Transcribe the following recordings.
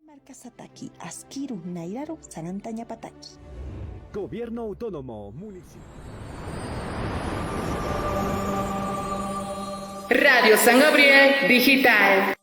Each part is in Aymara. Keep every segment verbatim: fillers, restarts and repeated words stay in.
Qhiparkasataki askiru nayraru sarantañapataki. Gobierno Autónomo Municipal. Radio San Gabriel Digital.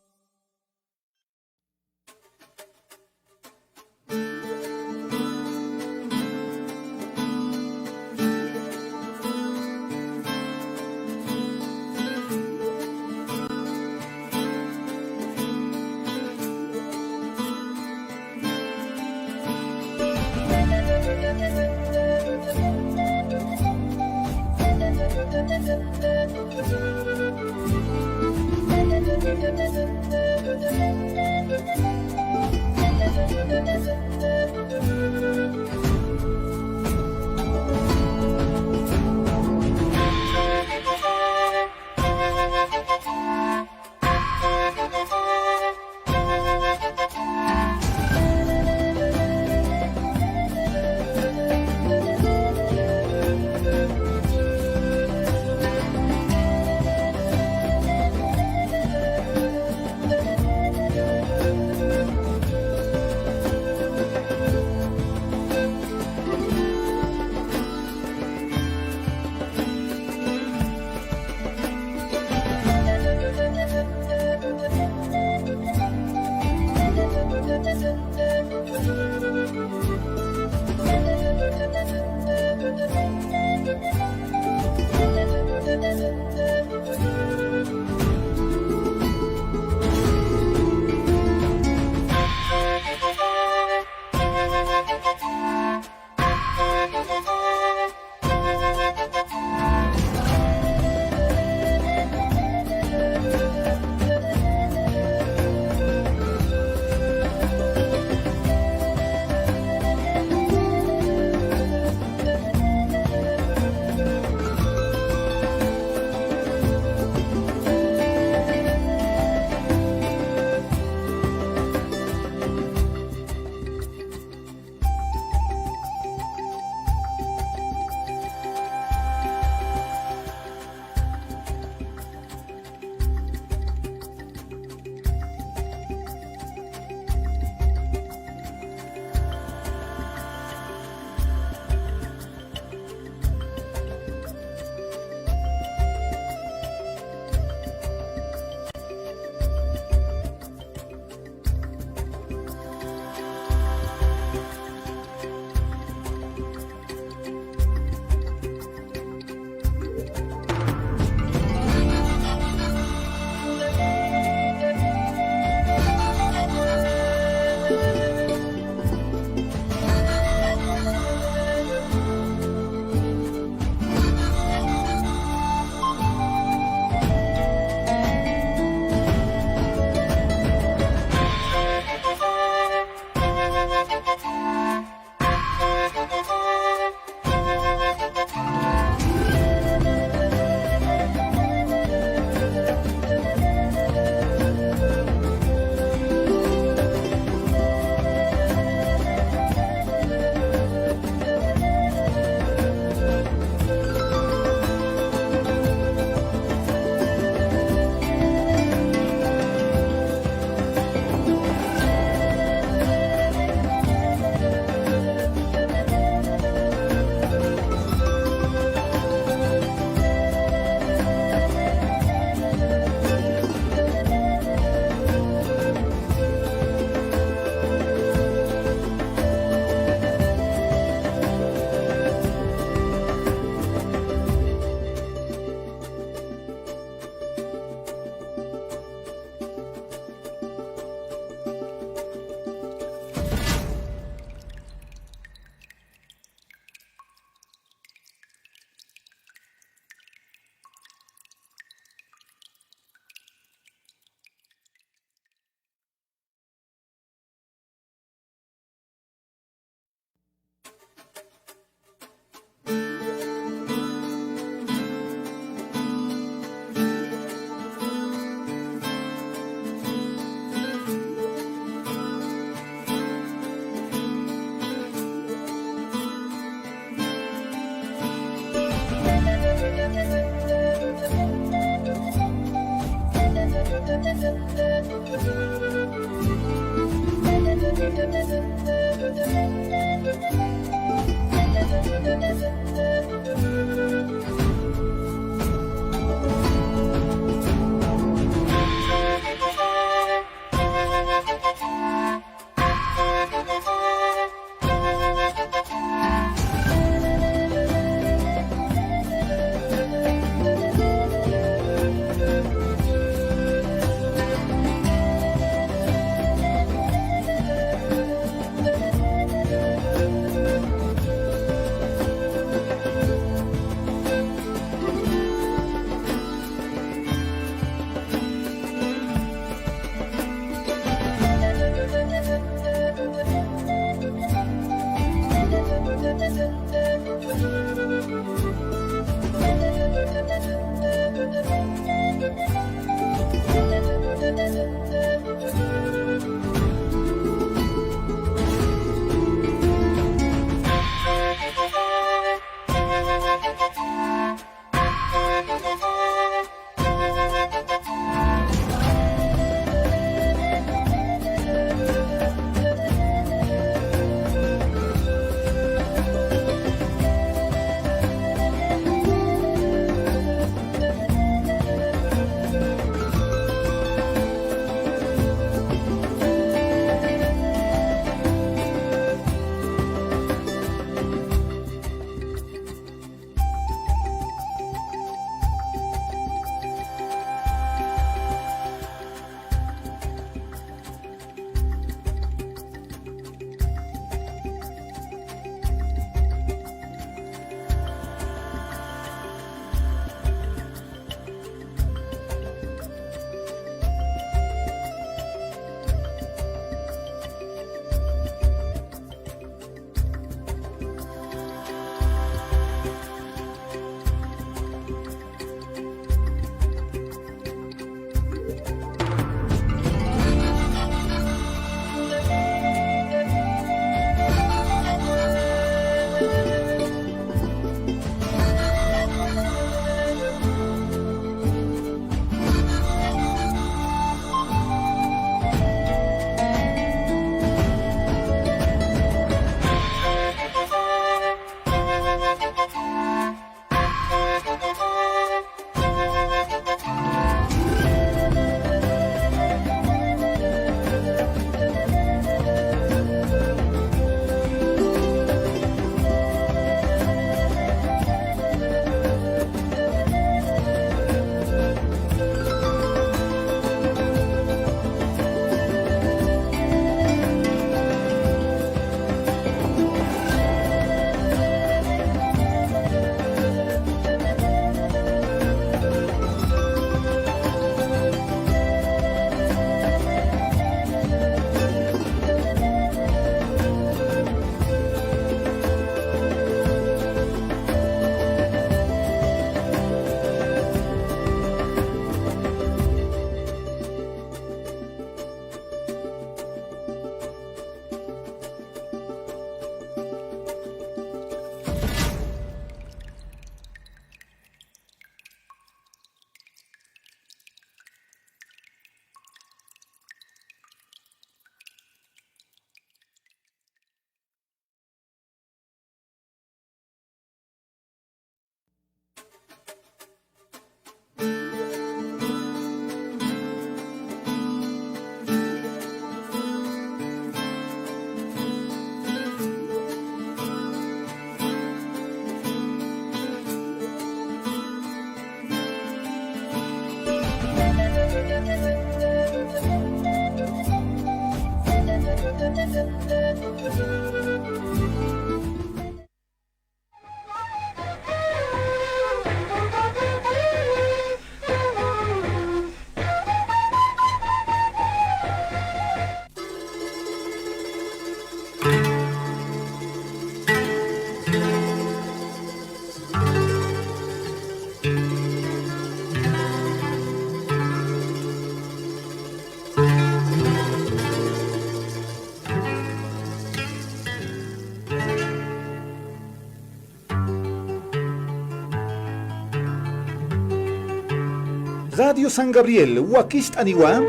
Radio San Gabriel, wakicht'aniwa.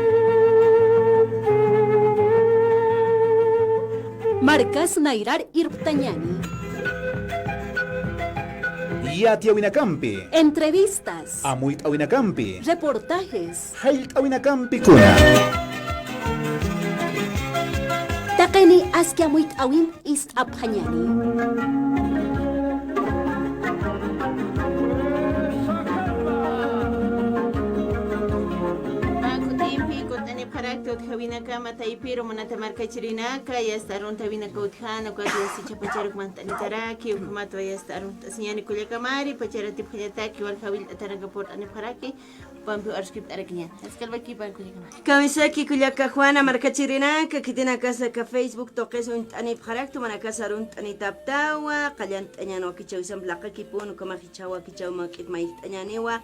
Markas nayrar irptañani. Yatiyäwinakampi. Entrevistas. Amuyt'äwinakampi. Reportajes. Jallt'äwinakampi kuna. Taqini aski amuyt'äwin ist'apxañani. Mä kutimpi, kutanipxarakta utjawinakama taypiru munata markachirinaka, yasta aruntawinaka utjana, ukat yasta chapacharuk mant'anitaraki, ukhamatwa yasta aruntasiñani kullakamari, pacharatipxallataki, walja willt'atanaka purt'anipxaraki, pampi arskipt'arakiña. Escalvaki pan kullakamari. Kamisaki kullaka Juana markachirinaka, khitinakasaka Facebook tuqis uñt'anipxarakta, manakasa arunt'anitaptawa, qallant'añan wakichäwisamp laqakipun, ukhamax jichhaw wakichäw mawk'it mayjt'añaniwa,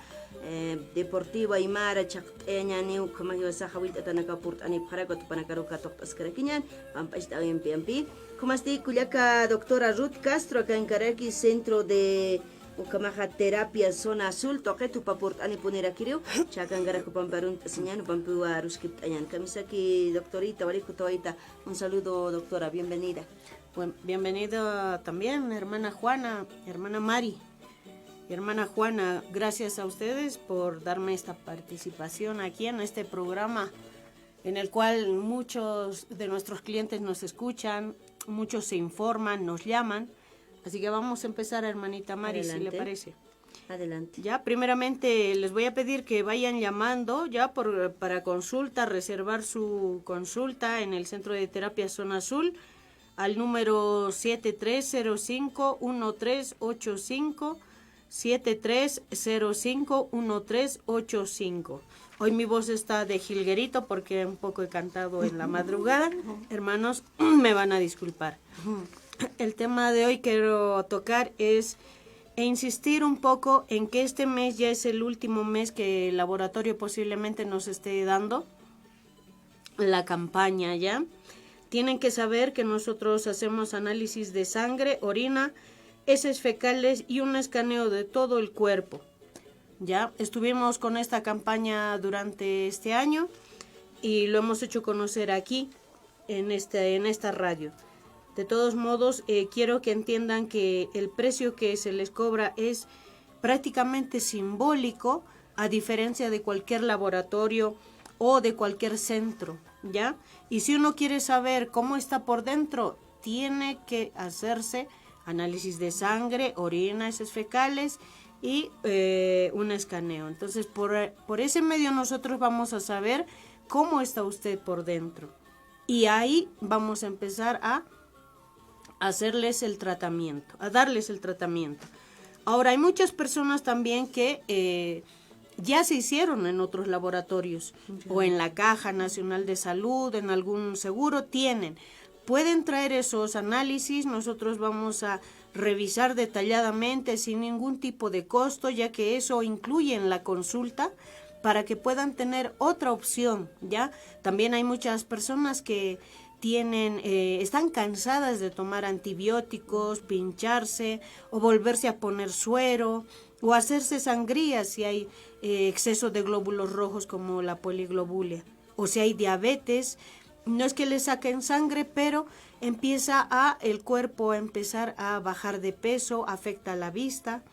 eh, Deportivo Aymara chhaqt'ayañaniw, ukhamax jiwasaxa willt'atanakaw purt'anipxarak, uka tupanakaruw katuqt'askarakiñan, pampacht'äwimpi ampi. Ukhamasti kullaka doctora Ruth Castro, akankaraki Centro de, ukhamaxa Terapia Zona Azul, tuqit jupa purt'anipunirakiru, chhä akankarak jupampi arunt'asiñan, jupampiwa aruskipt'añan. Kamisaki doctorita, walik jutawayta, un saludo doctora, bienvenida. Buen, bienvenido también, hermana Juana, hermana Mari. Hermana Juana, gracias a ustedes por darme esta participación aquí en este programa en el cual muchos de nuestros clientes nos escuchan, muchos se informan, nos llaman. Así que vamos a empezar, hermanita Mari, si le Adelante. Parece. Adelante. Ya, primeramente les voy a pedir que vayan llamando ya por, para consulta, reservar su consulta en el Centro de Terapia Zona Azul al número siete tres cero cinco uno tres ocho cinco, siete tres cero cinco uno tres ocho cinco. Hoy mi voz está de jilguerito porque un poco he cantado en la madrugada. Hermanos, me van a disculpar. El tema de hoy quiero tocar es e insistir un poco en que este mes ya es el último mes que el laboratorio posiblemente nos esté dando la campaña, ¿ya? Tienen que saber que nosotros hacemos análisis de sangre, orina, heces fecales y un escaneo de todo el cuerpo. Ya estuvimos con esta campaña durante este año y lo hemos hecho conocer aquí en este, en esta radio. De todos modos, eh, quiero que entiendan que el precio que se les cobra es prácticamente simbólico, a diferencia de cualquier laboratorio o de cualquier centro, ¿ya? Y si uno quiere saber cómo está por dentro, tiene que hacerse análisis de sangre, orina, heces fecales y, eh, un escaneo. Entonces, por, por ese medio nosotros vamos a saber cómo está usted por dentro. Y ahí vamos a empezar a hacerles el tratamiento, a darles el tratamiento. Ahora, hay muchas personas también que, eh, ya se hicieron en otros laboratorios, Ya. o en la Caja Nacional de Salud, en algún seguro, tienen. Pueden traer esos análisis, nosotros vamos a revisar detalladamente sin ningún tipo de costo, ya que eso incluye en la consulta, para que puedan tener otra opción, ¿ya? También hay muchas personas que tienen, eh, están cansadas de tomar antibióticos, pincharse o volverse a poner suero o hacerse sangría si hay, eh, exceso de glóbulos rojos como la poliglobulia, o si hay diabetes. No es que le saquen sangre, pero empieza a, el cuerpo a empezar a bajar de peso, afecta la vista.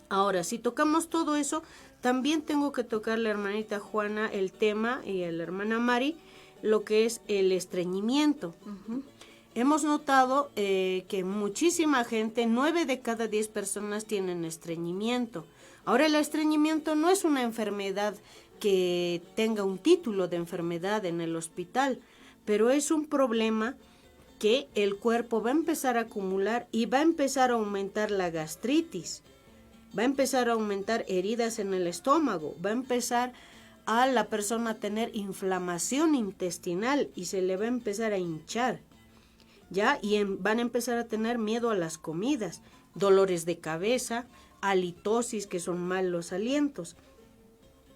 Ahora, si tocamos todo eso, también tengo que tocar, la hermanita Juana, el tema, y a la hermana Mari, lo que es el estreñimiento. Ujú. Hemos notado, eh, que muchísima gente, nueve de cada diez personas tienen estreñimiento. Ahora, el estreñimiento no es una enfermedad que tenga un título de enfermedad en el hospital, pero es un problema que el cuerpo va a empezar a acumular y va a empezar a aumentar la gastritis, va a empezar a aumentar heridas en el estómago, va a empezar a la persona a tener inflamación intestinal y se le va a empezar a hinchar, ¿ya? Y em-, van a empezar a tener miedo a las comidas, dolores de cabeza, halitosis, que son malos alientos.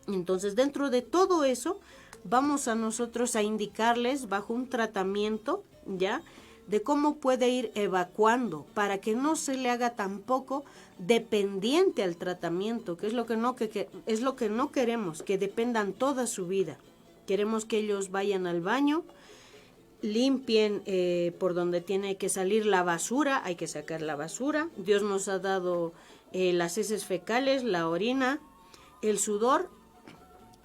Entonces, dentro de todo eso, vamos a nosotros a indicarles bajo un tratamiento, ¿ya? De cómo puede ir evacuando para que no se le haga tampoco dependiente al tratamiento, que es lo que no, que, que es lo que no queremos, que dependan toda su vida. Queremos que ellos vayan al baño, limpien eh, por donde tiene que salir la basura, hay que sacar la basura. Dios nos ha dado eh, las heces fecales, la orina, el sudor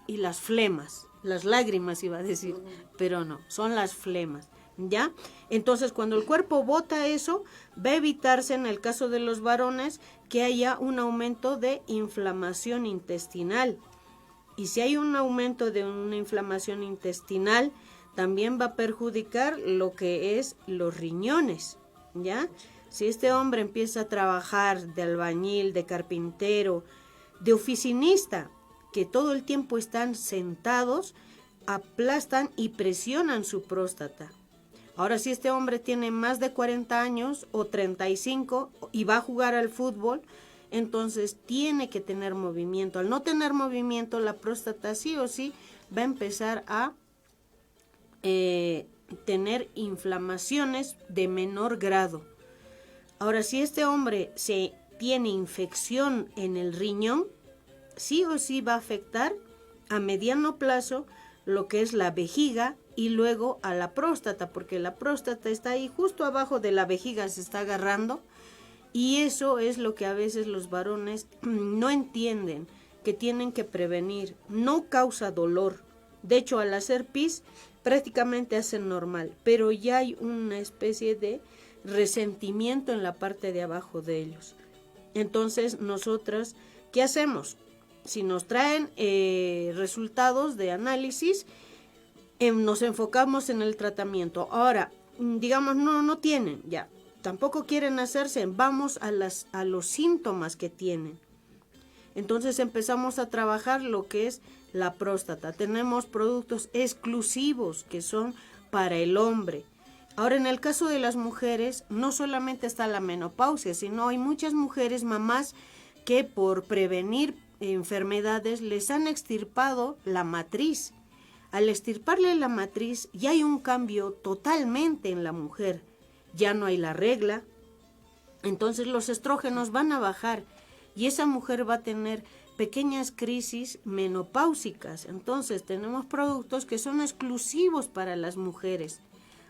y las flemas, las lágrimas iba a decir, pero no, son las flemas, ¿ya? Entonces, cuando el cuerpo bota eso, va a evitarse en el caso de los varones que haya un aumento de inflamación intestinal. Y si hay un aumento de una inflamación intestinal, también va a perjudicar lo que es los riñones, ¿ya? Si este hombre empieza a trabajar de albañil, de carpintero, de oficinista, que todo el tiempo están sentados, aplastan y presionan su próstata. Ahora, si este hombre tiene más de cuarenta años o treinta y cinco y va a jugar al fútbol, entonces tiene que tener movimiento. Al no tener movimiento, la próstata sí o sí va a empezar a eh, tener inflamaciones de menor grado. Ahora, si este hombre se tiene infección en el riñón, sí o sí va a afectar a mediano plazo lo que es la vejiga y luego a la próstata, porque la próstata está ahí justo abajo de la vejiga, se está agarrando, y eso es lo que a veces los varones no entienden, que tienen que prevenir. No causa dolor. De hecho, al hacer pis, prácticamente hacen normal, pero ya hay una especie de resentimiento en la parte de abajo de ellos. Entonces, nosotras, ¿qué hacemos? Si nos traen eh, resultados de análisis, em, nos enfocamos en el tratamiento. Ahora, mm, digamos, no, no tienen, ya, tampoco quieren hacerse, vamos a, las, a los síntomas que tienen. Entonces empezamos a trabajar lo que es la próstata. Tenemos productos exclusivos que son para el hombre. Ahora, en el caso de las mujeres, no solamente está la menopausia, sino hay muchas mujeres, mamás, que por prevenir enfermedades les han extirpado la matriz. Al extirparle la matriz, ya hay un cambio totalmente en la mujer. Ya no hay la regla. Entonces los estrógenos van a bajar y esa mujer va a tener pequeñas crisis menopáusicas. Entonces tenemos productos que son exclusivos para las mujeres.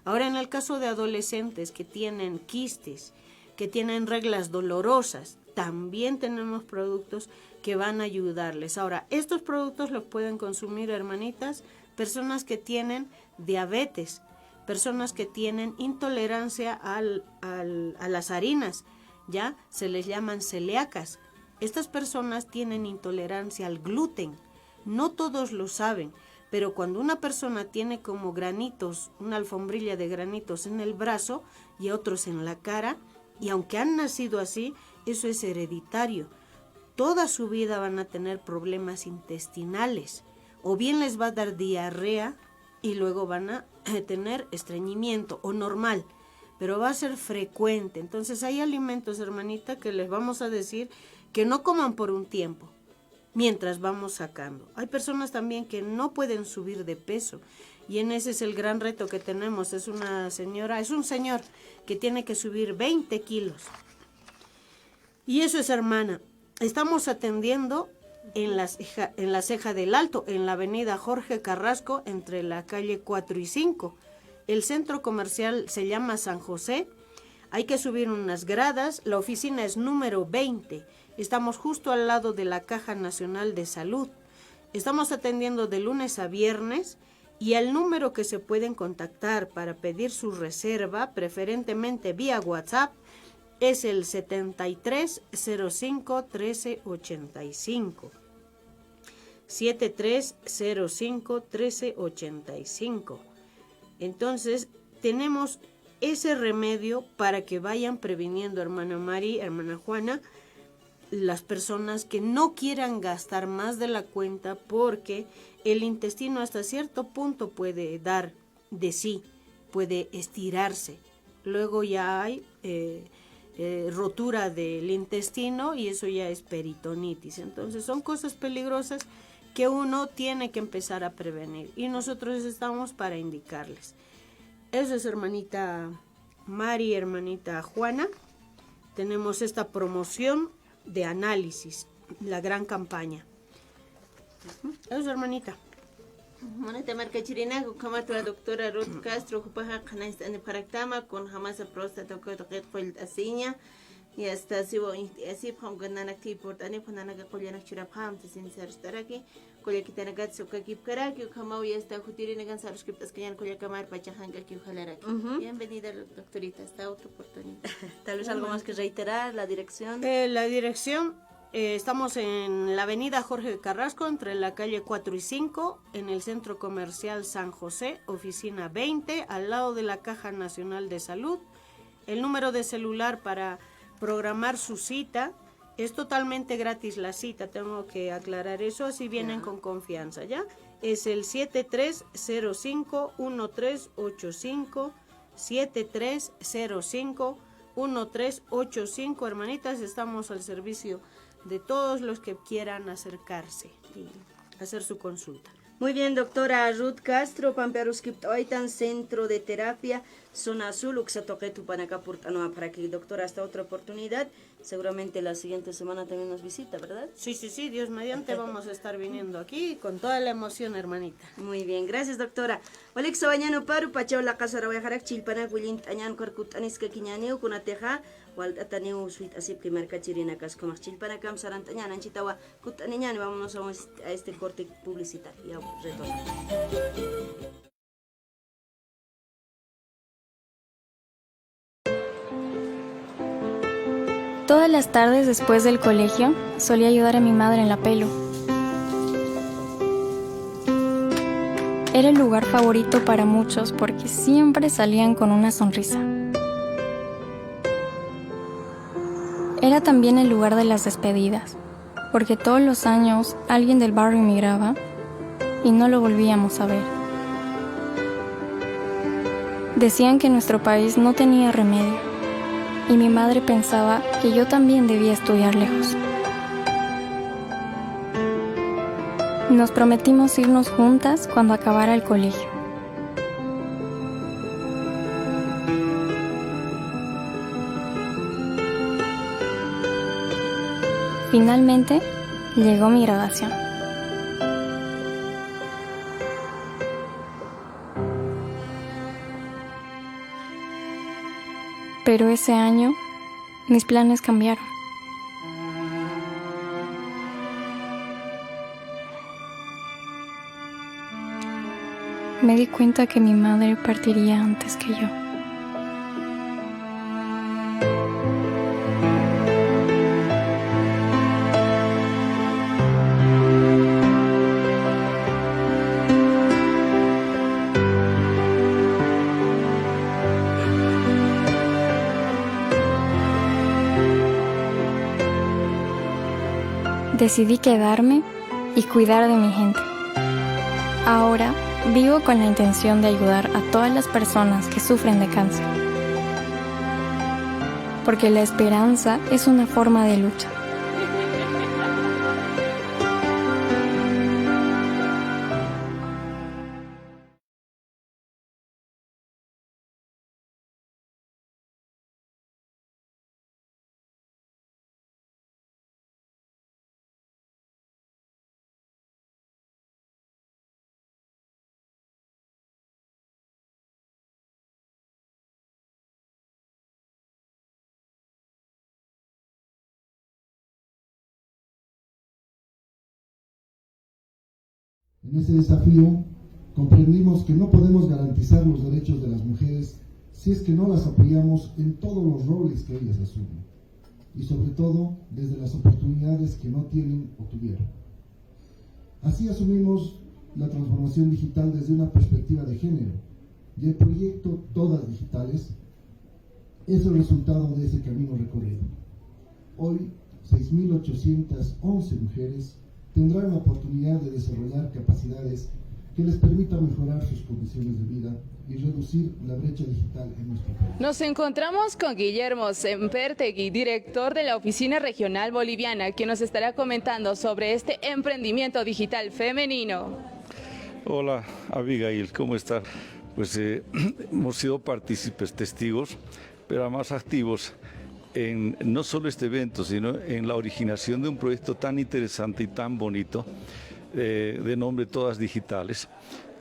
Ahora, en el caso de adolescentes que tienen quistes, que tienen reglas dolorosas, también tenemos productos que van a ayudarles. Ahora, estos productos los pueden consumir, hermanitas, personas que tienen diabetes, personas que tienen intolerancia al, al, a las harinas, ¿ya? Se les llaman celíacas. Estas personas tienen intolerancia al gluten. No todos lo saben, pero cuando una persona tiene como granitos, una alfombrilla de granitos en el brazo y otros en la cara, y aunque han nacido así, eso es hereditario. Toda su vida van a tener problemas intestinales, o bien les va a dar diarrea y luego van a eh, tener estreñimiento o normal, pero va a ser frecuente. Entonces hay alimentos, hermanita, que les vamos a decir que no coman por un tiempo, mientras vamos sacando. Hay personas también que no pueden subir de peso y en ese es el gran reto que tenemos. Es una señora, es un señor que tiene que subir veinte kilos. Y eso es, hermana. Estamos atendiendo en la, ceja, en la Ceja del Alto, en la avenida Jorge Carrasco, entre la calle cuatro y cinco. El centro comercial se llama San José. Hay que subir unas gradas. La oficina es número veinte. Estamos justo al lado de la Caja Nacional de Salud. Estamos atendiendo de lunes a viernes y el número que se pueden contactar para pedir su reserva, preferentemente vía WhatsApp, es el setenta y tres cero cinco trece ochenta y cinco. Siete tres cero cinco trece ochenta y cinco. Entonces, tenemos ese remedio para que vayan previniendo, hermana Mari, hermana Juana, las personas que no quieran gastar más de la cuenta, porque el intestino hasta cierto punto puede dar de sí, puede estirarse. Luego ya hay eh, eh, rotura del intestino y eso ya es peritonitis. Entonces son cosas peligrosas que uno tiene que empezar a prevenir y nosotros estamos para indicarles. Eso es, hermanita Mari, hermanita Juana. Tenemos esta promoción de análisis, la gran campaña. Eso es, hermanita. Munata markachirinak, ukhamat la doctora Ruth Castro, jupaxa qhanancht'anipxaraktama, kunjamasa próstata uka tuqit qullt'asiña, y hasta siwa uñjt'ayasipxam, nanak thipurt'anipxam, nanaka qullanak churapxam, sincero estaraki, kullakitanakat sukakipkaraki, ukhamaw, y hasta jutirinakan saruskipt'askañan kullakamar pachaxankakiw jalaraki. Ujú. Bienvenida, doctorita, hasta otra oportunidad. Tal vez algo más que reiterar, la dirección. Eh, la dirección, eh, estamos en la avenida Jorge Carrasco, entre la calle cuatro y cinco, en el Centro Comercial San José, oficina veinte, al lado de la Caja Nacional de Salud. El número de celular para programar su cita es totalmente gratis, la cita, tengo que aclarar eso, así vienen con confianza, ¿ya? Es el siete tres cero cinco uno tres ocho cinco, siete tres cero cinco uno tres ocho cinco, hermanitas, estamos al servicio de todos los que quieran acercarse y hacer su consulta. Muy bien, doctora Ruth Castro, pampi aruskipt'awaytan Centro de Terapia Zona Azul, uksa tuqit jupanaka purt'anwapxaraki. Doctora, hasta otra oportunidad. Seguramente la siguiente semana también nos visita, ¿verdad? Sí, sí, sí, Dios mediante vamos a estar viniendo aquí con toda la emoción, hermanita. Muy bien, gracias, doctora. Walik sawañan ukaru, pachaw laqasarawayxarak chillpanak willint'añan, ukar kutt'aniskakiñaniw, kunatixa walt'ataniw suyt'asipki markachirinakas, ukhamax chillpanakam sarant'añan, anchhitawa kutt'aniñani, vámonos a un, a este corte publicitario, ya retornamos. Todas las tardes después del colegio solía ayudar a mi madre en la pelu. Era el lugar favorito para muchos porque siempre salían con una sonrisa. Era también el lugar de las despedidas, porque todos los años alguien del barrio emigraba y no lo volvíamos a ver. Decían que nuestro país no tenía remedio, y mi madre pensaba que yo también debía estudiar lejos. Nos prometimos irnos juntas cuando acabara el colegio. Finalmente, llegó mi graduación. Pero ese año, mis planes cambiaron. Me di cuenta que mi madre partiría antes que yo. Decidí quedarme y cuidar de mi gente. Ahora vivo con la intención de ayudar a todas las personas que sufren de cáncer, porque la esperanza es una forma de lucha. En ese desafío, comprendimos que no podemos garantizar los derechos de las mujeres si es que no las apoyamos en todos los roles que ellas asumen, y sobre todo desde las oportunidades que no tienen o tuvieron. Así asumimos la transformación digital desde una perspectiva de género, y el proyecto Todas Digitales es el resultado de ese camino recorrido. Hoy, seis mil ochocientas once mujeres tendrán la oportunidad de desarrollar capacidades que les permitan mejorar sus condiciones de vida y reducir la brecha digital en nuestro país. Nos encontramos con Guillermo Sempertegui, director de la Oficina Regional Boliviana, quien nos estará comentando sobre este emprendimiento digital femenino. Hola, Abigail, ¿cómo estás? Pues, eh, hemos sido partícipes, testigos, pero además activos en no solo este evento, sino en la originación de un proyecto tan interesante y tan bonito, eh, de nombre Todas Digitales,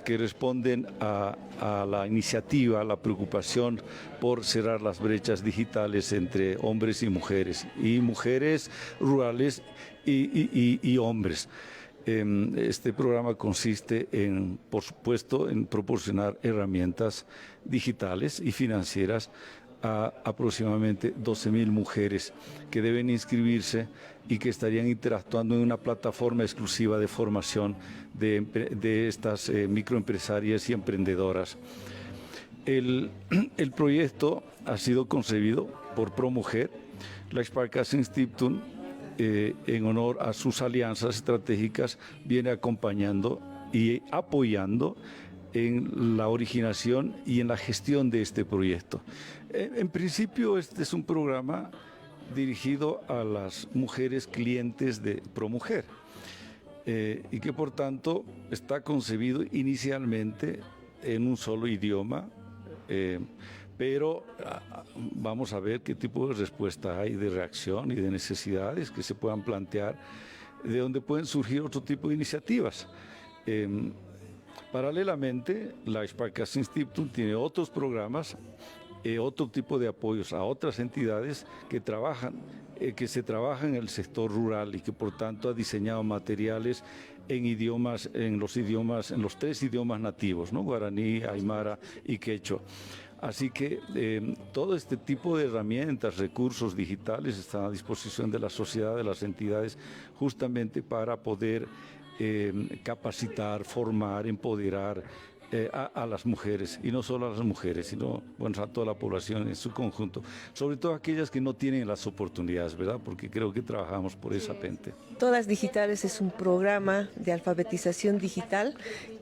que responden a, a la iniciativa, a la preocupación por cerrar las brechas digitales entre hombres y mujeres, y mujeres rurales y, y, y, y hombres. Em, este programa consiste en, por supuesto, en proporcionar herramientas digitales y financieras a aproximadamente doce mil mujeres que deben inscribirse y que estarían interactuando en una plataforma exclusiva de formación de empre-, de estas, eh, microempresarias y emprendedoras. El, el proyecto ha sido concebido por ProMujer, la Sparkassen Stiftung, eh, en honor a sus alianzas estratégicas, viene acompañando y apoyando en la originación y en la gestión de este proyecto. Eh, en principio, este es un programa dirigido a las mujeres clientes de ProMujer, eh, y que por tanto está concebido inicialmente en un solo idioma, eh, pero, ah, vamos a ver qué tipo de respuesta hay, de reacción y de necesidades que se puedan plantear, de donde pueden surgir otro tipo de iniciativas. Em, paralelamente, la Sparkassen Stiftung tiene otros programas, eh, otro tipo de apoyos a otras entidades que trabajan, eh, que se trabaja en el sector rural y que por tanto ha diseñado materiales en idiomas, en los idiomas, en los tres idiomas nativos, ¿no? Guaraní, aymara y quechua. Así que, eh, todo este tipo de herramientas, recursos digitales están a disposición de la sociedad, de las entidades, justamente para poder, eh, capacitar, formar, empoderar, eh, a, a las mujeres, y no solo a las mujeres, sino, bueno, a toda la población en su conjunto, sobre todo aquellas que no tienen las oportunidades, ¿verdad? Porque creo que trabajamos por esa gente. Todas Digitales es un programa de alfabetización digital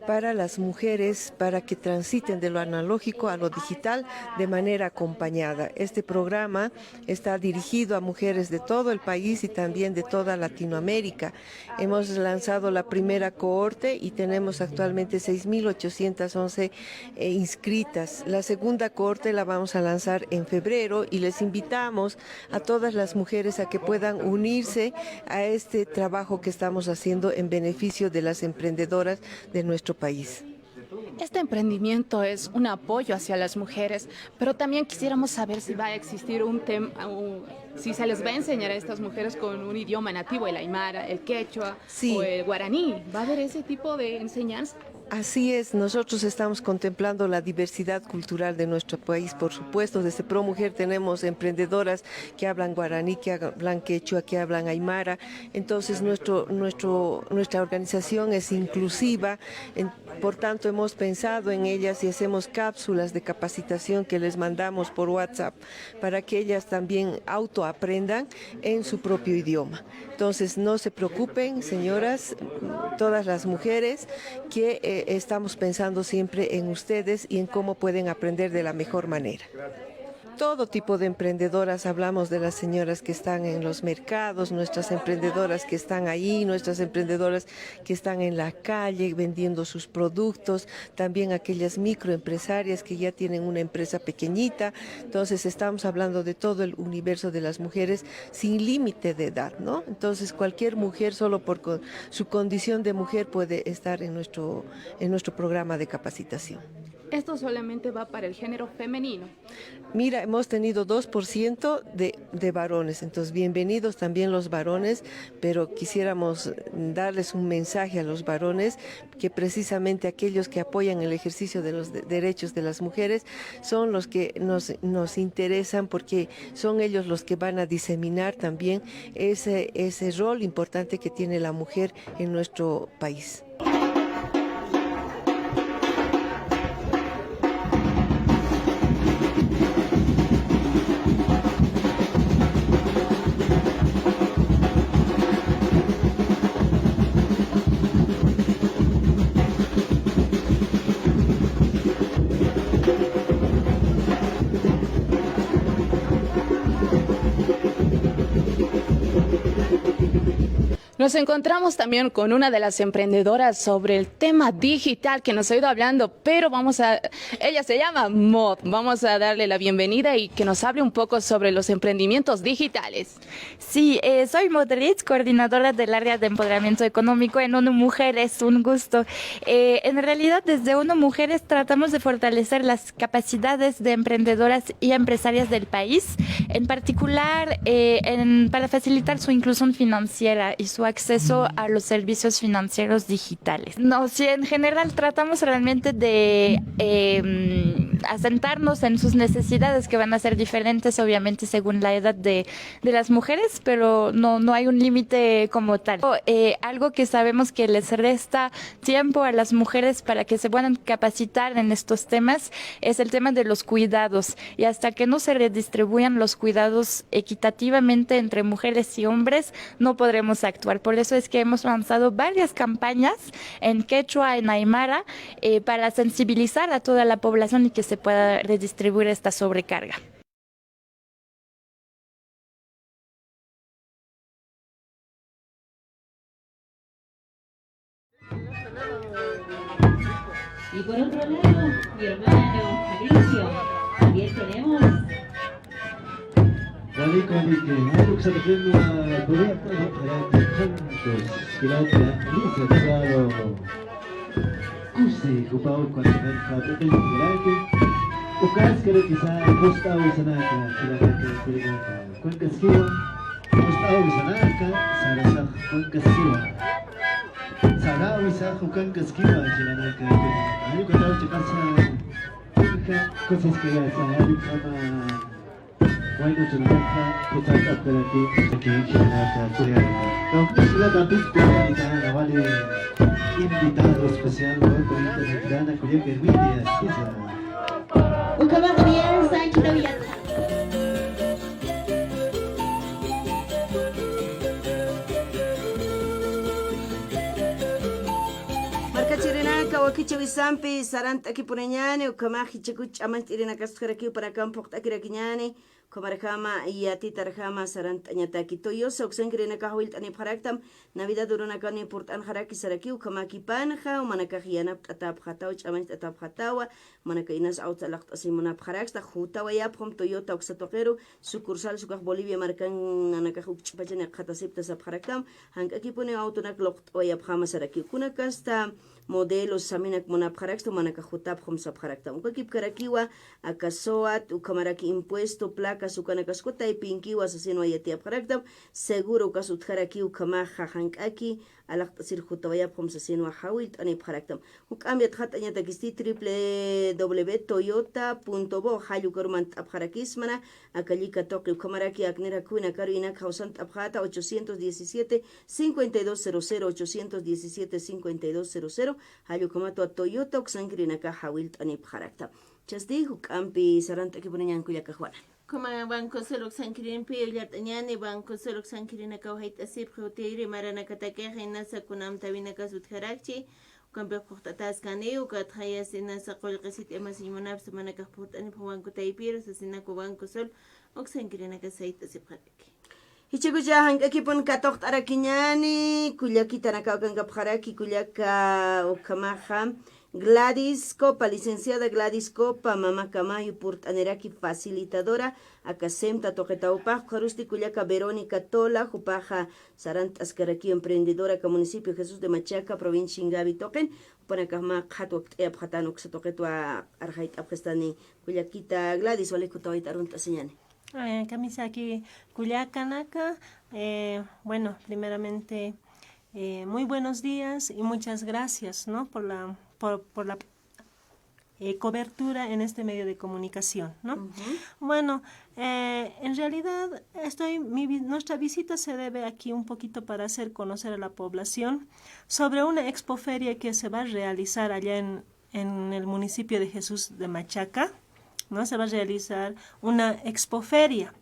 para las mujeres, para que transiten de lo analógico a lo digital de manera acompañada. Este programa está dirigido a mujeres de todo el país y también de toda Latinoamérica. Hemos lanzado la primera cohorte y tenemos actualmente seis mil ochocientas once, eh, inscritas. La segunda cohorte la vamos a lanzar en febrero y les invitamos a todas las mujeres a que puedan unirse a este trabajo que estamos haciendo en beneficio de las emprendedoras de nuestro país. Este emprendimiento es un apoyo hacia las mujeres, pero también quisiéramos saber si va a existir un tema, si se les va a enseñar a estas mujeres con un idioma nativo, el aymara, el quechua, sí, o el guaraní. ¿Va a haber ese tipo de enseñanza? Así es, nosotros estamos contemplando la diversidad cultural de nuestro país, por supuesto. Desde ProMujer tenemos emprendedoras que hablan guaraní, que hablan quechua, que hablan aymara. Entonces, nuestro, nuestro, nuestra organización es inclusiva, en, por tanto, hemos pensado en ellas y hacemos cápsulas de capacitación que les mandamos por WhatsApp para que ellas también autoaprendan en su propio idioma. Entonces, no se preocupen, señoras, todas las mujeres, que, eh, estamos pensando siempre en ustedes y en cómo pueden aprender de la mejor manera. Todo tipo de emprendedoras, hablamos de las señoras que están en los mercados, nuestras emprendedoras que están ahí, nuestras emprendedoras que están en la calle vendiendo sus productos, también aquellas microempresarias que ya tienen una empresa pequeñita. Entonces, estamos hablando de todo el universo de las mujeres sin límite de edad, ¿no? Entonces, cualquier mujer, solo por co-, su condición de mujer, puede estar en nuestro, en nuestro programa de capacitación. ¿Esto solamente va para el género femenino? Mira, hemos tenido dos por ciento de, de varones, entonces bienvenidos también los varones, pero quisiéramos darles un mensaje a los varones, que precisamente aquellos que apoyan el ejercicio de los de-, derechos de las mujeres son los que nos, nos interesan, porque son ellos los que van a diseminar también ese, ese rol importante que tiene la mujer en nuestro país. Nos encontramos también con una de las emprendedoras sobre el tema digital que nos ha ido hablando, pero vamos a, ella se llama Mod. Vamos a darle la bienvenida y que nos hable un poco sobre los emprendimientos digitales. Sí, eh, soy Mod Ritz, coordinadora del área de empoderamiento económico en ONU Mujeres. Un gusto. Eh, en realidad, desde ONU Mujeres tratamos de fortalecer las capacidades de emprendedoras y empresarias del país, en particular, eh, en, para facilitar su inclusión financiera y su acceso a los servicios financieros digitales. No, sí, en general tratamos realmente de, eh, asentarnos en sus necesidades, que van a ser diferentes, obviamente, según la edad de, de las mujeres, pero no, no hay un límite como tal. Eh, algo que sabemos que les resta tiempo a las mujeres para que se puedan capacitar en estos temas es el tema de los cuidados. Y hasta que no se redistribuyan los cuidados equitativamente entre mujeres y hombres, no podremos actuar. Por eso es que hemos lanzado varias campañas en quechua, en aymara, eh, para sensibilizar a toda la población y que se pueda redistribuir esta sobrecarga. Y por otro lado, mi hermano Fabricio, también tenemos. Walik, walik, eh, ay, uksatapin, ah, puriyapta, ah, ah, Kusi, jupaw, cuando ven, cuando ven, cuando ven. Ukas, creo que sa, Costa, Usanaka, Jilanaka, Jilanaka. Cuenca Esquiva, Costa, Usanaka, Sarasa, Cuenca Esquiva. Sarawi, Sajo, Cuenca Esquiva, Jilanaka, Jilanaka. Ay, uka, tau, chikasa, Cuenca, cosas que ya sa, ay, uka, ma. Bueno, chunaka, kutata, pero aquí, aquí, chunaka, chunaka. Entonces, la tapita, ahorita, vale, invitado especial, ¿no? Por ahí, Triana, Culiaca, Herminia, sí, sí. Ukama Gabriel Sánchez Daviata. Markachirinaka, wakicha wisampi, sarant'akipuniñani, ukhamax jichhakuch ch'amañcht'irinakasti utjarakiw, panakamp phuqt'akirakiñani. Ukhamarjama, yatitarjama, sarant'añataki. Toyosa uksankirinakax jawillt'anipxaraktam, Navidad urunakani purt'anxaraki sarakiw, ukhamakipanxa, jumanakax yanapt'atäpxatawa, ch'amañcht'atäpxatawa, jumanaka inas awts alaqt'asiñ munapxaraksta, jutawayapxam Toyota uksa tuqiru, sucursal ukax Bolivia markan nanakax ukch'pachani qhatasipta sapxaraktam, jank'akipuni awtunak luqt'awayapxama sarakiw. Kunakasta modelos saminak munapxaraksta, jumanakax jutapxam sapxaraktam. Ukakipkarakiwa, aka SOAT, ukhamaraki impuesto, placas, ukanakax kutaypinkiwa sasinwa yatiyapxaraktam, seguro ukas utjarakiw, ukhamaxa jank'aki alaqt'asir jutawayapxam sasinwa jawillt'anipxaraktam. Juk'amp yatxatañatakisti triple w toyota punto bo, jall ukaru mantapxarakismana, aka llika tuqi, ukhamaraki aknir jakhawinakaru inak jawsant'apxäta, ochocientos diecisiete, cincuenta y dos cero cero, ochocientos diecisiete, cincuenta y dos cero cero, jall ukhamatwa Toyota uksankirinakax jawillt'anipxarakta. Chasti juk'ampi sarant'akipuniñan kullaka Juana. Ukhama Banco Sol uksankirimpi, ullart'añani, Banco Sol uksankirinakaw jayt'asipxi, utiyiri maranakatakix, inasa kunamtawinakas utjarakchi, ukampix phuqt'ataskani, ukatxa yasta inasa qullqisit imasiñ munapxi, jumanakax purt'anipxi banco taypiru, sasinakwa Banco Sol uksankirinakax jayt'asipxaraki. Jichhakucha jank'akipun katuqt'arakiñani, kullakitanakaw akankapxaraki, kullaka ukhamaxa Gladys Copa, licenciada Gladys Copa, mama kamayu purt'aniraki facilitadora, aka SEMTA tuqitawpax, ukharusti kullaka Verónica Tola, jupaxa sarant'askaraki emprendedora aka municipio Jesús de Machaca, provincia Ingavi tuqin, jupanakax mä qhat wakt'ayapxatani uksa tuqitwa arxayt'apxistani, kullakita Gladys, walik jutawayta arunt'asiñani. Eh, kamisaki kullakanaka, eh, bueno, primeramente, eh, muy buenos días y muchas gracias, ¿no? Por la, por, por la, eh, cobertura en este medio de comunicación, ¿no? Ujú. Bueno, eh, en realidad, estoy, mi vi-, nuestra visita se debe aquí un poquito para hacer conocer a la población sobre una expoferia que se va a realizar allá en, en el municipio de Jesús de Machaca, ¿no? Se va a realizar una expoferia.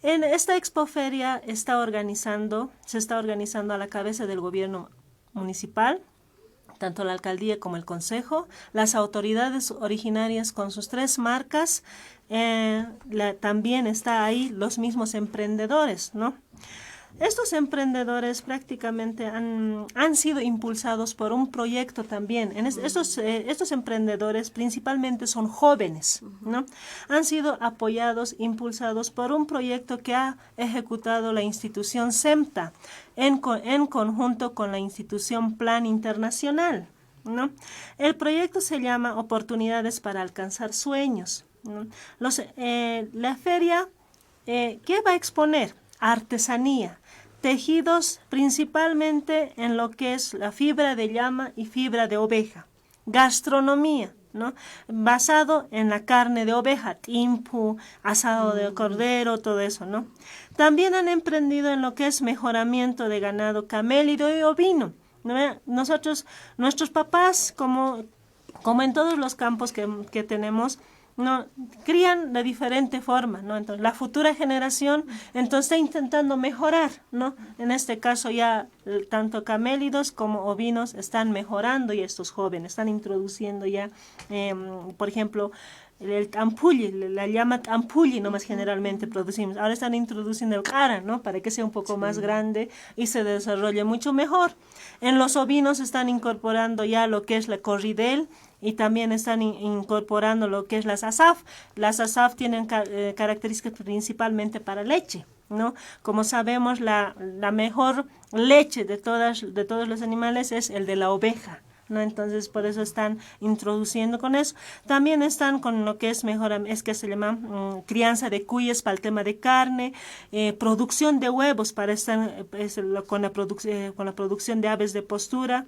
En esta expoferia está organizando, se está organizando a la cabeza del gobierno municipal, tanto la alcaldía como el consejo, las autoridades originarias con sus tres marcas, eh, la, también está ahí los mismos emprendedores, ¿no? Estos emprendedores prácticamente han, han sido impulsados por un proyecto también. En es- estos, eh, estos emprendedores principalmente son jóvenes, ¿no? Han sido apoyados, impulsados por un proyecto que ha ejecutado la institución SEMTA en co- en conjunto con la institución Plan Internacional, ¿no? El proyecto se llama Oportunidades para Alcanzar Sueños, ¿no? Los, eh, la feria, eh, ¿qué va a exponer? Artesanía, tejidos principalmente en lo que es la fibra de llama y fibra de oveja. Gastronomía, ¿no? Basado en la carne de oveja, t'impu, asado de cordero, todo eso, ¿no? También han emprendido en lo que es mejoramiento de ganado camélido y ovino, ¿no? Nosotros, nuestros papás, como, como en todos los campos que, que tenemos, ¿no? Crían de diferente forma, ¿no? Entonces, la futura generación, entonces, está intentando mejorar, ¿no? En este caso, ya, eh, tanto camélidos como ovinos están mejorando, y estos jóvenes están introduciendo ya, em, por ejemplo, el, el t'ampulli, la, la llama t'ampulli, nomás generalmente producimos. Ahora están introduciendo el q'ara, ¿no? Para que sea un poco más grande y se desarrolle mucho mejor. En los ovinos están incorporando ya lo que es la corridel y también están in- incorporando lo que es las asaf. Las asaf tienen ca- eh, características principalmente para leche, ¿no? Como sabemos, la, la mejor leche de todas, de todos los animales es el de la oveja, ¿no? Entonces, por eso están introduciendo con eso. También están con lo que es mejor, es que se llama, mm, crianza de cuyes para el tema de carne, eh, producción de huevos para estar, eh, es lo- con la produc- eh, con la producción de aves de postura.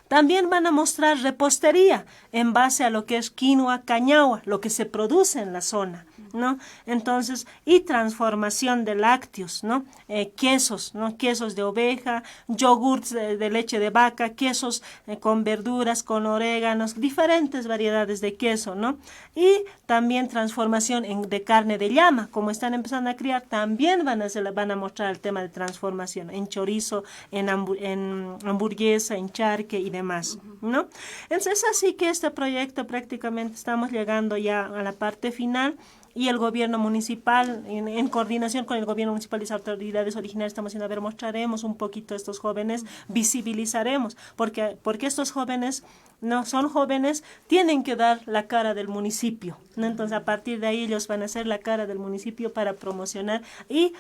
También van a mostrar repostería en base a lo que es quinoa, cañagua, lo que se produce en la zona, ¿no? Entonces, y transformación de lácteos, ¿no? Eh, quesos, ¿no? Quesos de oveja, yogurts de, de leche de vaca, quesos, eh, con verduras, con oréganos, diferentes variedades de queso, ¿no? Y también transformación en, de carne de llama, como están empezando a criar, también van a, hacer- van a mostrar el tema de transformación en chorizo, en, hambu- en hamburguesa, en charque y demás, ¿no? Entonces, es así que este proyecto prácticamente estamos llegando ya a la parte final y el gobierno municipal, en, en coordinación con el gobierno municipal y las autoridades originarias, estamos diciendo, a ver, mostraremos un poquito a estos jóvenes, visibilizaremos, porque, porque estos jóvenes no son jóvenes, tienen que dar la cara del municipio, ¿no? Entonces, a partir de ahí ellos van a ser la cara del municipio para promocionar y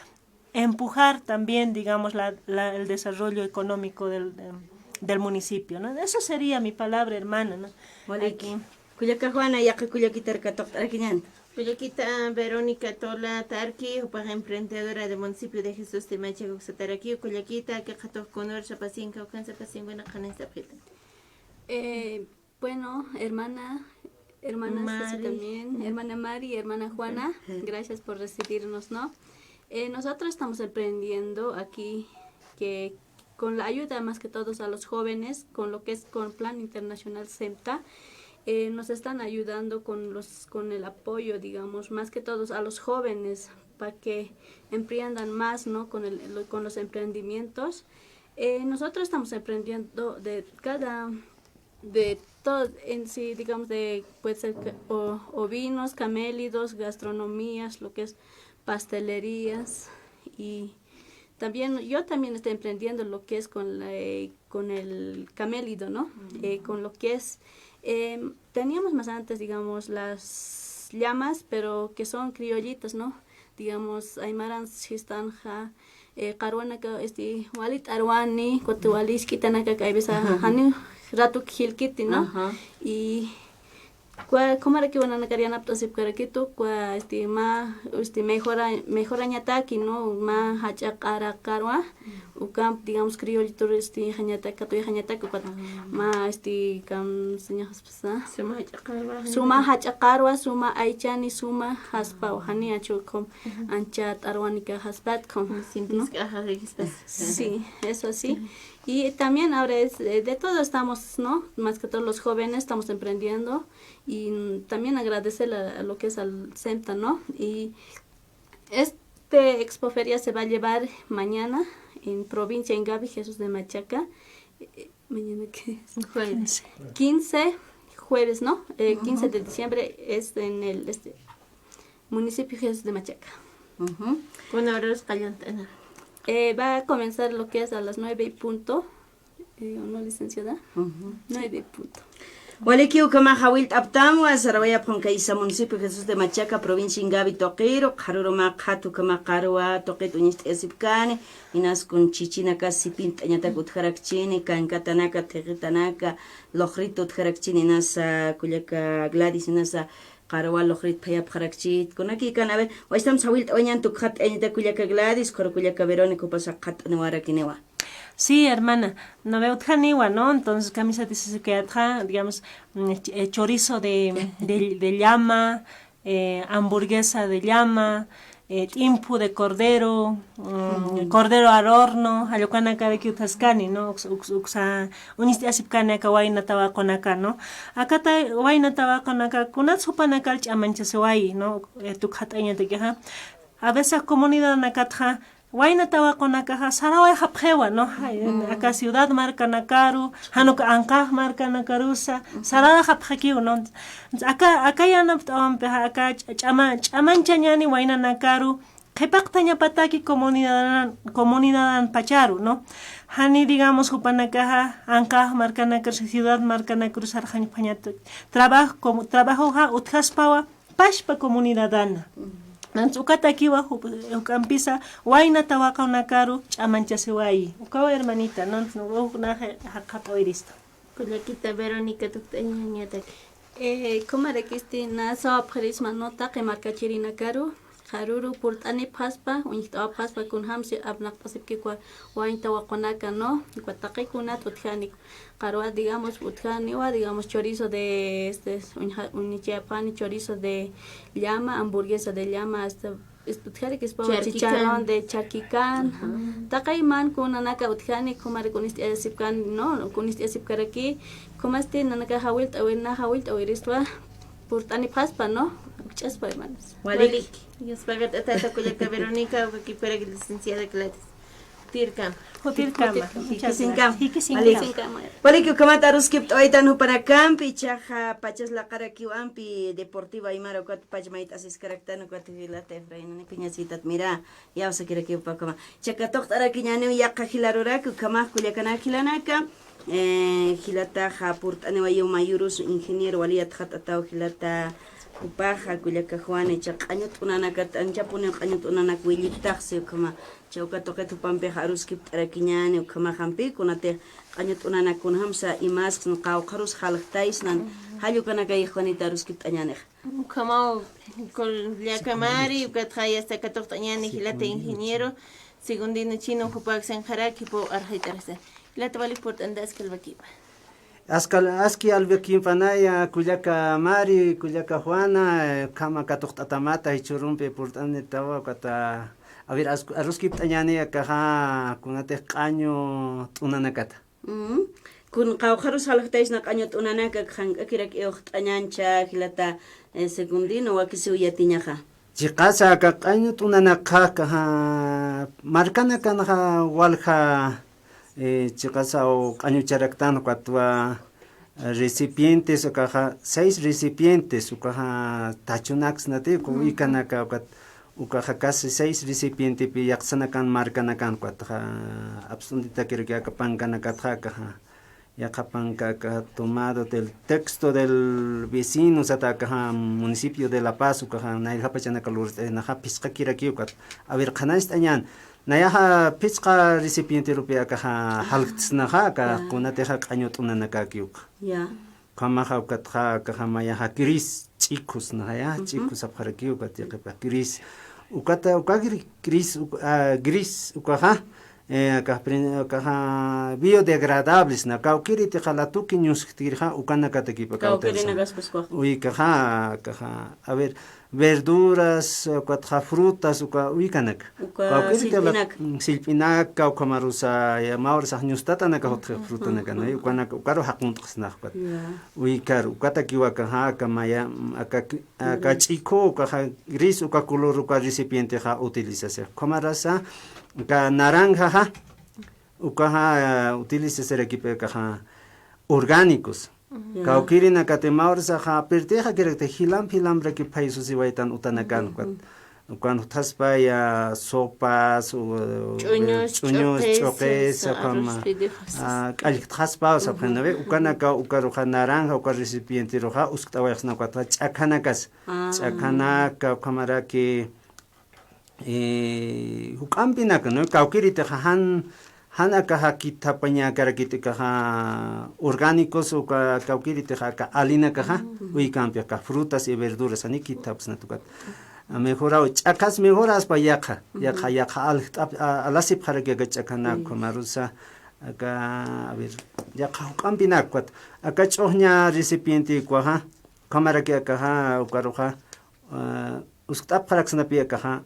empujar también, digamos, la, la- el desarrollo económico del, em, del municipio, ¿no? Eso sería mi palabra, hermana, ¿no? Waliki. Aquí. Kullaka Juana, yaqha kullakitar katuqt'arakiñäni. Kullakita Verónica Tola Tarqui, jupax emprendedora del municipio de Jesús de Machaca, uksataraki, kullakita, aka qhatuq kunur sapasin, kawkan sapasin, buena qhanin sapxita. Eh, bueno, hermana, hermana Ceci Mari. También, hermana Mari, hermana Juana, gracias por recibirnos, ¿no? Eh, nosotros estamos emprendiendo aquí que con la ayuda más que todos a los jóvenes, con lo que es con Plan Internacional SEMTA, eh, nos están ayudando con los, con el apoyo, digamos, más que todos a los jóvenes para que emprendan más, ¿no? Con el, lo- con los emprendimientos. Eh, nosotros estamos emprendiendo de cada, de todo, en sí, digamos, de, puede ser que- o, ovinos, camélidos, gastronomías, lo que es pastelerías y también, yo también estoy emprendiendo lo que es con la, eh, con el camélido, ¿no? Eh, con lo que es, em, teníamos más antes, digamos, las llamas, pero que son criollitas, ¿no? Digamos, aymaran sistanja, eh, qarwanaka, este, wali t'arwani, kuti wali isk'itanaka, hay veces, jani ratuk jilkiti, ¿no? Y Kua, khumaraki nanakar yanapt'asipkarakitu, kua, este, mä, este, mejora-, mejorañataki, ¿no? Mä jach'a q'ara qarwa, ukamp, digamos, criollito, este, jañatak, katuyaxañatak, ukat, mä, este, kam, señaxaspasa. Suma jach'a qarwa. Suma jach'a qarwa, suma aychani, suma jaspaw, jani achukhum, ancha t'arwanika jaspat khum, ¿no? Sí, eso sí. Y también ahora es, eh, de todo estamos, ¿no? Más que todos los jóvenes estamos emprendiendo. Y, mm, también agradecer a, a lo que es al SEMTA, ¿no? Y este expoferia se va a llevar mañana en provincia Ingavi, Jesús de Machaca. Eh, eh, ¿mañana qué es? Jueves. Quince, jueves, ¿no? Eh, quince de diciembre es en el, este, municipio Jesús de Machaca. Ujú. Kuna horas qallant'ana? Eh, va a comenzar lo que es a las nueve y punto. Eh, ¿o no, licenciada? Ujú. Nueve y punto. Waliki, ukhamax jawillt'apxtamwa, sarawayapxam kaysa municipio Jesús de Machaca, provincia Ingavi tuqiru, qharüruma qhat ukhamax qarwa tuqit uñist'ayasipkani, inas kun chichinaka sipint'añatak utjarakchini, kankatanaka, thiqitanaka, luqrit utjarakchini, inasa kullaka Gladys, inasa qarwa luqrit phayapxarakchit, kunakïkan, a ver, wachtam jawillt'awañan tukxatt'ayañata kullaka Gladys, ukhar kullaka Verónica, jupas qhatt'aniwarakiniwa. Sí, hermana, no veo utjaniwa, ¿no? Entonces, kamisat sisukayatxa, digamos, mm, ch-, eh, chorizo de, de, de llama, eh, hamburguesa de llama, eh, t'impu de cordero, mm, cordero al horno, jall ukanakaruki utjaskani, ¿no? Uks-, uks-, uksa, uñist'ayasipkani aka wayna tawaqunaka, ¿no? Akata wayna tawaqunaka, kunats jupanakar ch'amanchasiwayi, ¿no? Eh, tukxatt'ayañatakixa. A veces comunidadanakatxa, wayna tawaqunakaxa sarawayxapxiwa, ¿no? Ay, aka ciudad markanakaru, jan uka anqax markanakarusa, sarawayxapxikiw, ¿no? Aka, aka yanapt'awampixa, aka ch-, ch'ama-, ch'amanchañani waynanakaru, qhipaqtañapataki comunidadan, comunidadanpacharu, ¿no? Jani, digamos, jupanakaxa anqax markanakarusa, ciudad markanakarusa sarxañpañata, trabajo, como, trabajoxa utjaspawa, pachpa comunidadana. Ujú. Entonces, ukatakiwa, ju-, juk'ampisa, wayna tawaqunakaru ch'amanchasiwayi. Ukawa, hermanita, ¿no? Entonces, ukax jaqat'awirista. Kullakita Verónica, tukt'añañataki. Eh, kumarakisti, na sawapxirisma, ¿no? Taqi markachirinakaru, qharüru purt'anipxaspa, uñjt'awapxaspa, kunjamsi apnaqt'asipki uka wayna tawaqunaka, ¿no? Uka taqi kunat utjani, qarwa, digamos, utjaniwa, digamos, chorizo de, este, uñja-, uñichayapxani chorizo de llama, hamburguesa de llama, hasta, este, utjarikispawa chicharrón de charquicán. Ajá. Taqi man kunanaka utjani, ukhamarak kunist'ayasipkani, ¿no? Kunist'ayasipkaraki, ukhamasti nanaka jawillt'awir, na jawillt'awiristwa, purt'anipxaspa, ¿no? Ukch'aspa, hermanos. Waliki. Waliki. Dios paga tata kullaka Verónica, ukakiparak licenciada Gladys. Jutirkama. Jutirkama. Jikisinkama. Jikisinkama. Waliki. Waliki, ukhamat aruskipt'awaytan jupanakampi, ichaxa pachas laqarakiw ampi Deportivo Aymara ukat pach mayt'asiskaraktan ukat jilata Efraín, ni piñasitat mira, yawsakirakiw ukhama. Icha katuqt'arakiñäniw yaqha jilaruraki, ukhamax kullakanak jilanaka, eh, jilataxa purt'aniwayiw mayürus ingeniero wali yatxatataw jilata jupaxa, kullaka Juana, icha q'añu t'unanakat, anchapuniw q'añu t'unanak williptaxsi ukhama. Icha uka tuqit jupampixa aruskipt'arakiñäni, ukhamax ampi kunatix q'añu t'unanak kunjamsa imasksna, qawqharus jaljtaysnan, jall ukanakay Juanita aruskipt'añänixa. Ukhamaw, kullaka Mari, ukatxa yasta katuqt'añäni jilata ingeniero Segundino Chino, jupax sinxaraki, jupaw arxayt'arasta. Jilata, walik purt'anita, aski alwakipa. Aski, aski alwakimpanaya, kullaka Mari, kullaka Juana, eh, ukhama katuqt'atamata, jichhürumpi purt'anitawa, ukata, a ver, as-, aruskipt'añäni akaxa, kunatix q'añu t'unanakata. Mm. Kun qawqharus jaljtaysna q'añu t'unanaka, jank'akirak iwxt'añäni jichha jilata, eh, Segundino, wakisiw yatiñaxa. Chiqasa aka q'añu t'unanakxa, akaxa, markanakanxa walja, eh, chiqasa q'añucharaktan, ukatwa recipientes, akaxa, seis recipientes, ukaxa tachunaksnati, uka uwikanaka, ukat, ukaxa casi seis recipientepi yaqsanakan markanakan, ukatxa, apst'untitakiraki aka pankanakatxa, akaxa, yaqha panka, akaxa, tomado del texto del vecino, sata, akaxa, municipio de La Paz, ukaxa, nayrjapachanaka lurt'aynaxa, phisqakiraki, ukat, a ver, qhanañcht'añän, nayaxa phisqa recipienterupi akaxa, jaljtsnaxa, aka kunatixa q'añu t'unanakaki uka. Ya. Ukhamaxa ukatxa, akaxa mayaxa gris, ch'ikhusnaxa, ya, ch'ikhusapxaraki, ukat yaqhipax gris. Ukata, uka gri-, gris, uk-, ah, gris, ukaxa, eh, akax prin-, akaxa biodegradables, na, kawkïritixa latuki ñusktkirixa, ukanakatakipa kawkïrinakaspas. Uy, akaxa, akaxa, a ver, verduras, ukatxa frutas, uka uwikanaka. Uka kawkïriti la-, sillp'inak. Mm, sillp'inak, ukhamarusa, ya, mä horasax ñustatanaka jutxi frutanaka, ¿no? Ukanaka, ukaru jaqunt'snax, ukat. Ya. Uwikar, ukatakiwa akaxa, aka maya, aka, aka ch'ikhu, ukaxa gris, uka color, uka recipientexa utilizasir. Ukhamarasa, aka naranjaxa, ukaxa, eh, utilizasirakipa akaxa orgánicos. Ya. Kawkïrinakati mä horasaxa, pirtixakirakti jilamp jilampraki phaysusiwaytan utanakan, ukat. Ukan juthaspaya sopas, u-, ch'uñus, ch'uñus, ch'uqis, ch'uqis, ukan, arroz fideos, ah, k'allktxaspa, sapxinave, ukanaka, ukaruxa naranja, uka recipienteruxa, uskt'awayxsna ukatxa ch'akhanakas. Ah. Ch'akhanaka, ukhamaraki, eh, juk'ampinaka, ¿no? Kawkïritixa jan, jan akaxa kithapañakarakiti akaxa orgánicos, uka kawkïritixa aka alinakaxa, ujú, uykampi aka frutas y verduras, jani kithapxsnat ukat. Mejoraw, ch'akhas mejoraspa yaqha, yaqha, yaqha aljt'ap, a-, alasipxaraki aka ch'akhanak, sí, ukhamarus, aka, a ver, yaqha juk'ampinak ukat. Aka ch'uxña recipiente ukwaxa, ukhamaraki akaxa, ukaruxa, ah, uskt'apxaraksnapi akaxa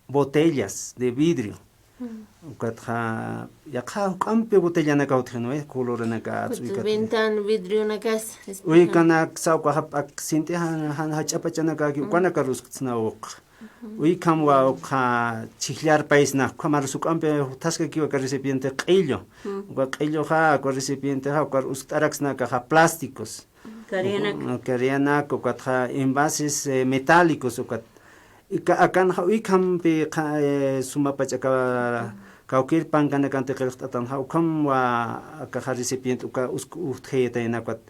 botellas de vidrio. Mm. Ukatxa, yaqha juk'ampi botellanaka utjinwa, eh, coloranaka, ukat ats'uykat. Ventan vidrionakas, espejo. Uykanaksa ukaxa p'ak sint'i jan, jan jach'apachanakaki, mm, ukanakar usksnaw uka. Mhm. Uykamwa uka chhijllarpaysna, ukhamarus juk'ampi juthaskakiwa aka recipiente q'illu. Mm. Uka q'illuxa, uka recipientexa, ukar uskt'araksna akaxa plásticos. Kariyanak. Uka, kariyanak, ukatxa envases, eh, metálicos, ukat. Ika-, akanxa uykhampi qa-, eh, sumapach aka kawkïr pankanakanti qillqt'atanxa, ukhamwa akaxa recipiente uka usk-, utjayatayna ukat.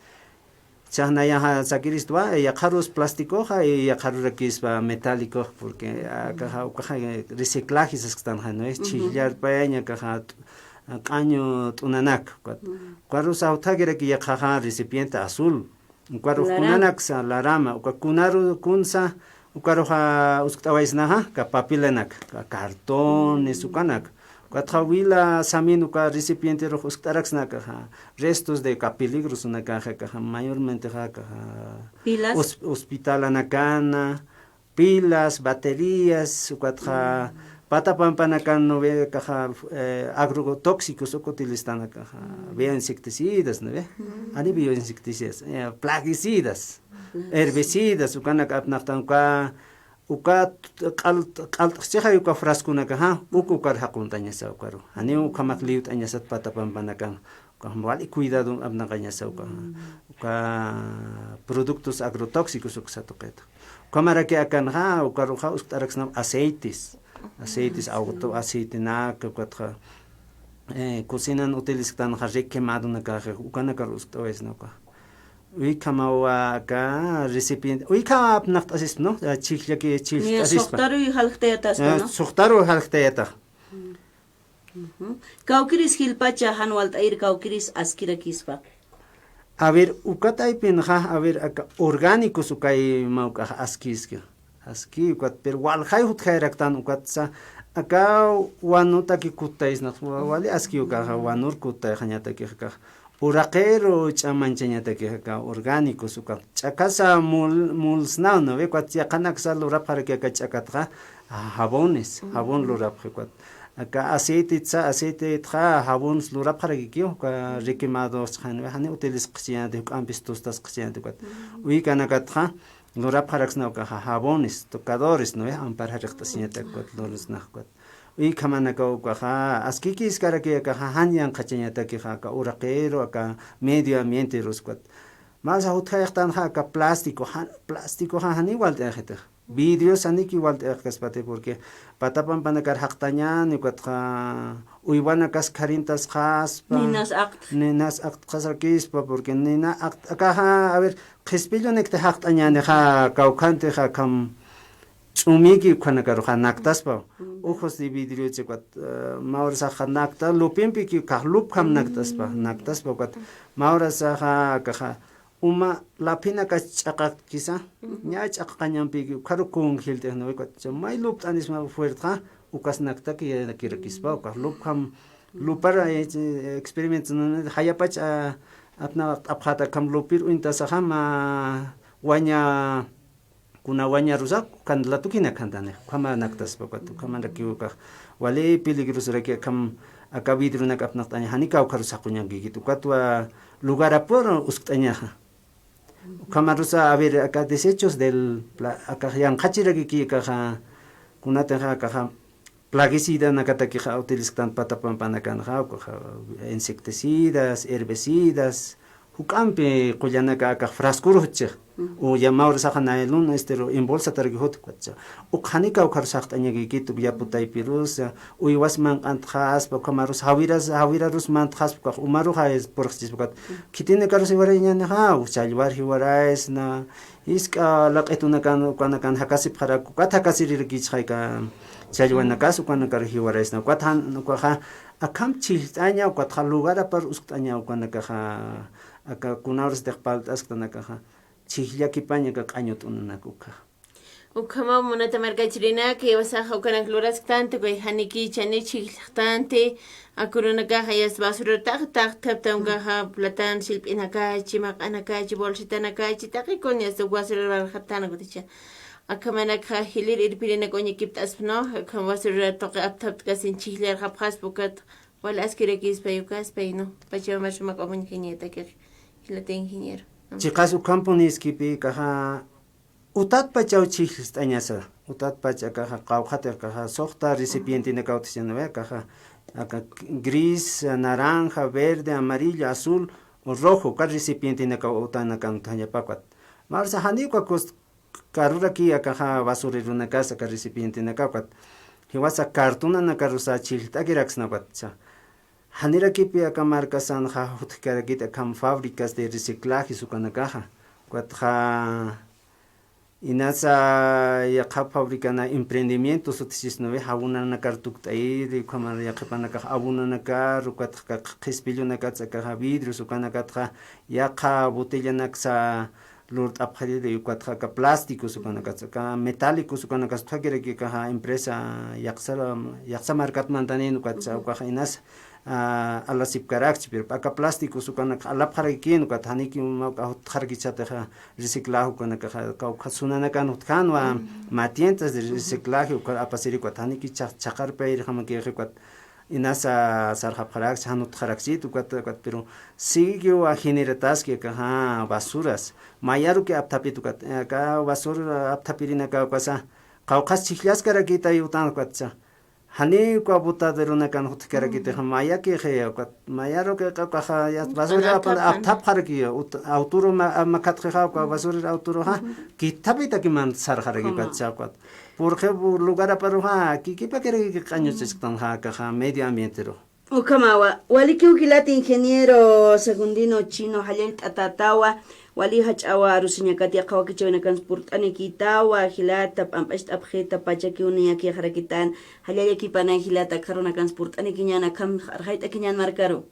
Chhajnayaxa sakiristwa, eh, yaqharus plásticoxa, eh, yaqharurakispa metálicox, porque akaxa, ukaxa, eh, reciclaje sasktanxa, ¿no? Ujú. Chhijllarpayaña akaxa, q'añu t'unanak, ukat. Ujú. Ukarusa utjakiraki yaqhaxa recipiente azul. Ukarux kunanaksa, larama, uka kunaru kunsa, ukaruxa uskt'awaysnaxa, aka papilanak, aka cartones, ukanak. Ukatxa wila samin uka recipienterux uskt'araksna akaxa, restos de aka peligrosunakaxa, akaxa, mayormentexa, akaxa, pilas, hos-, hospitalanakana, pilas, baterías, ukatxa, mm, pata pampanakan, ¿no ve? Akaxa, eh, agrotóxicos uka utiliztan akaxa, mm, bioinsecticidas, ¿no ve? Mm. Ani bioinsecticidas, eh, plaguicidas, plaguicidas, herbicidas, ukanak apnaqtan uka, uka q'al-, q'alt'xchixay uka frasconakaxa, uka ukar jaqunt'añasa ukaru. Janiw ukhamat liwt'añasat pata pampanakan. Uka wali cuidado apnaqañasa uka, mm, uka productos agrotóxicos uksa tuqit. Ukhamaraki akanxa, ukaruxa uskt'araksna aceites. Aceites, auto, aceitenaka, ukatxa, eh, cocinan utilizktanxa requemadonakaxa, ukanakar uskt'awaysna uka. Uykhamawa aka recipiente, uykham apnaqt'asispa, ¿no? Eh, chhijllaki, chhijllt'asispa. Suxtaruy jalktayataspa, eh, ¿no? Suxtaruy jalktayatax. Mm. Ujú. Kawkiris jilpacha jan walt'ayir kawkiris askirakispa. A ver, uka taypinxa, a ver, aka orgánicos ukay mawk'ax askiski. Aski ukat, pero walxay jutjayaraktan ukatsa, aka wanutaki kuttaysnax, wa-, wali aski ukaxa, wanur kuttayxañataki akax. Uraqero ch'amanchañataki aka orgánicos uka ch'akasa mul-, mulsnaw, ¿no ve? Ukat yaqhanaksa lurapxaraki aka ch'akatxa, ah, jabones, jabón lurapxi ukat. Aka aceitetsa, aceitetxa, jabones lurapxarakikiw, uka requemados, ¿no ve? Jani utilizqchiñäti, juk'ampis tustasqchiñäti ukat. Uykanakatxa, lurapxaraksna ukaxa jabones, tocadores, ¿no ve? Ampar jariqt'asiñatak ukat, lurasnax ukat. Uykhamanakaw ukaxa, askikiskaraki akaxa, jan yanqhachañatakixa, aka uraqero, aka medio ambienterus ukat. Masa jutjayxtanxa, aka plástico, jan, plásticoxa jani walt'ayxitix. Vidrios janiki walt'ayxkaspati, porque pata pampanakar jaqtañäni, ukatxa uywanakas kharintasxaspa. Ninas aqtx. Ninas aqtxasakispa, porque nina aqtx, akaxa, a ver, qhispillunikti jaqt'añänixa, kawkhantixa, akham ch'umiki ukhanakaruxa naktaspa. Mm. Ojos de vidriochi ukat, eh, mä horasaxa nakta, lupimpiki ukax lupkham naktaspa, naktaspa ukat. Mä horasaxa akaxa, uma laphinakax ch'aqakkisa, ña ch'aqaqañampiki ukharu kunjilt'ix, ¿no ve? Ukat, may lupt'anisma fuertxa, ukas naktaki, nakirakispa, ukax lupkham, lupar, eh, experimentos, ¿no? Jayapach, ah, apnaqt'apxäta akham lupir uñtasaxa mä waña, kuna wañarusa, ukan latukinak jantanix, ukhama naktaspa ukat, ukhamarakiw ukax, wali peligrosaraki akham, aka vidrionak apnaqt'aña, jani kawkharus saquñankikit, ukatwa lugarapur uskt'añaxa. Ukhamarusa, a ver, aka desechos del pla-, akax yanqhachirakiki, akaxa, kunatixa, akaxa, plaguicidanakatakixa utilizasktan pata pampanakanxa, ukaxa, insecticidas, herbicidas, Juk'ampi qullanaka akax frascoro jutchix. U yamawrisaxa nylon, este, ru embolsataraki jut, ukatsa. Uka janika ukharu saqt'añakikit, uk yapu taypirus, uywas manq'antxaspa, ukhamarus jawiras, jawirarus mantxaspa, ukax umaruxa es purxchispa, ukat. Khitinakarus jiwarayañänixa, uk challwar jiwaraysna, jisk'a laq'itunakan, ukanakan jakasipxarak, ukat jakasirirakichixay aka challwanakas, ukanakar jiwaraysna, ukat jan, ukaxa, akham chhijllt'aña, ukatxa lugarapar uskt'aña, ukanakaxa, aka kunawrasatix parlt'asktanakaxa, chhijllakipaña aka q'añut'unanak ukxa. Ukhamaw munata markachirinaka, jiwasaxa ukanak lurasktanti, ukay janikichani chhijllxtanti, aka urunakaxa yasta basurartax taqthapta ukaxa, platan sillp'inakachi, maq'anakachi, bolsitanakachi, taqikun yasta basurar barxatana kuticha. Akhamanakxa jilïr irpirinak uñakipt'aspa, ¿no? Akham basurar tuqi apthaptkasin chhijllarxapxaspa ukat, wal askirakispa, yukaspay, ¿no? Pachamamar sumaq umañ ingenieratakix, jilata ingeniero. Chiqas ukhampuni iskipïkaxa, utatpachaw chhijllst'añasa, utatpach akaxa, qawqhatix akaxa, suxta recipientenakaw utjchana, ¿ve? Akaxa, aka gris, naranja, verde, amarillo, azul, o rojo, uka recipientenakaw utanakan utjañapa ukat. Marsa janiw uka cost karuraki akaxa basureronakas aka recipientenaka ukat. Jiwasa cartonanakarusa chhijllt'akiraksna ukatsa. Janirakipï aka markasanxa jutjkarakit akham fábricas de reciclajes ukanakaxa. Ukatxa inasa yaqha fabricana emprendimientos utjchisnawi, jabonanakar tukt'ayiri, ukhamar yaqhipanakax abonanakar, ukatxa qhispillunakatsa akaxa vidrios ukanakatxa yaqha botellanaksa lurt'apxariri, ukatxa aka plásticos ukanakatsa, aka metálicos ukanakatsa utjakiraki akaxa empresa yaqsa, yaqsa markat mantanin ukatsa, ukaxa inasa, a, alasipkarakchi, pero aka plásticos ukanakxa alapxarakikin, ukat janiki mä uka jutxarakichatixa reciclaje ukanakaxa, aka ukxa sunanakan jutjänwa, mä tiendas de reciclaje uka apasiri, ukat janiki chha-, chhaqarpayirjamakixi, ukat inasa sarxapxarakchi, jan jutxarakchit, ukat, ukat, pero siguikiw generataski akaxa basuras. Mayaruki apthapit ukat, aka basura apthapirinaka ukasa, qawqhas chhijllaskarakitay utan ukatsa. Janiw uka botaderonakan jutjkarakitixa, mayakixi, ukat, mayaruki ukaxa, ya, basura apan apthapxaraki, ut-, autoro ma-, makhatxixa, uka basurir autoroxa, kithapitaki mant sarxaraki ukatsa, ukat. Porque lugaraparuxa, kikipakiraki q'añuchisktanxa, akaxa medio ambienteru. Ukhamawa, walikiw jilat ingeniero Segundino Chino, jallallt'atätawa, wali jach'awa arusiñakat yaqha wakichäwinakansa purt'anikïtawa, jilata, p'amp'acht'apxita, pachakiw niyakïxarakitän, jallallakipanay jilata, akharunakansa purt'anikiñän, akham arxayt'akiñän markaru.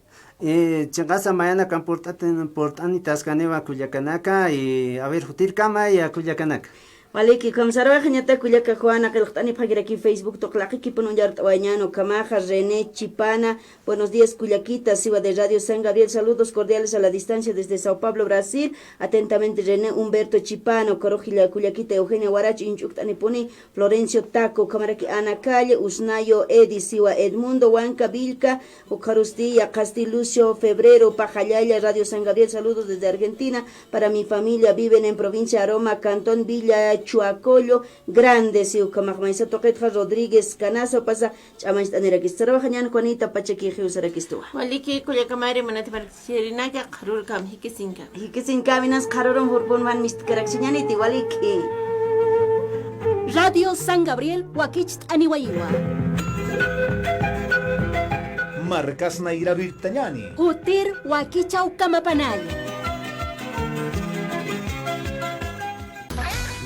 Eh, chiqasa mayanakan purt'ati-, purt'anitaskaniwa kullakanaka, y, a ver, jutirkamay, kullakanaka. Waliki, ukham sarwaxañatak kullaka Juana, qillqt'anipxakiraki Facebook tuqi laqikipun uñart'awayañän, ukhamaxa René Chipana, buenos días kullakita, siwa de Radio San Gabriel, saludos cordiales a la distancia desde Sao Paulo, Brasil, atentamente René Humberto Chipana, ukarux jila kullakita Eugenia Warach, inch'ukt'anipuni Florencio Taco, ukhamaraki Ana Calle, Usnayo Edi, siwa Edmundo Huanca Vilca, ukharusti, yaqhasti Lucio Febrero, paqallalla Radio San Gabriel, saludos desde Argentina, para mi familia, viven en provincia Aroma, cantón Villa Chuacollo Grande, si ukhamax maysa tuqitxa Rodríguez Canazo, pasa ch'amañcht'anirakista. Sarwaxañän Juanita, pachakix jiwsarakistuwa. Waliki, kullakamari, munata markachirinaka, qharürkam, jikisinkam. Jikisinkam, inas qharürun jurpunman mistkarakchiñäniti, waliki. Radio San Gabriel, wakicht'aniwayiwa. Markas nayra rirtañäni. Jutir wakichawkamapanay.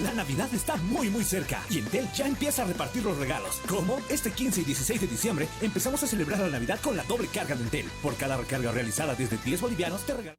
La Navidad está muy, muy cerca y Entel ya empieza a repartir los regalos. ¿Cómo? Este quince y dieciséis de diciembre empezamos a celebrar la Navidad con la doble carga de Entel. Por cada recarga realizada desde diez bolivianos te regalamos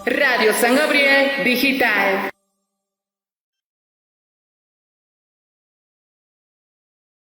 Radio San Gabriel Digital.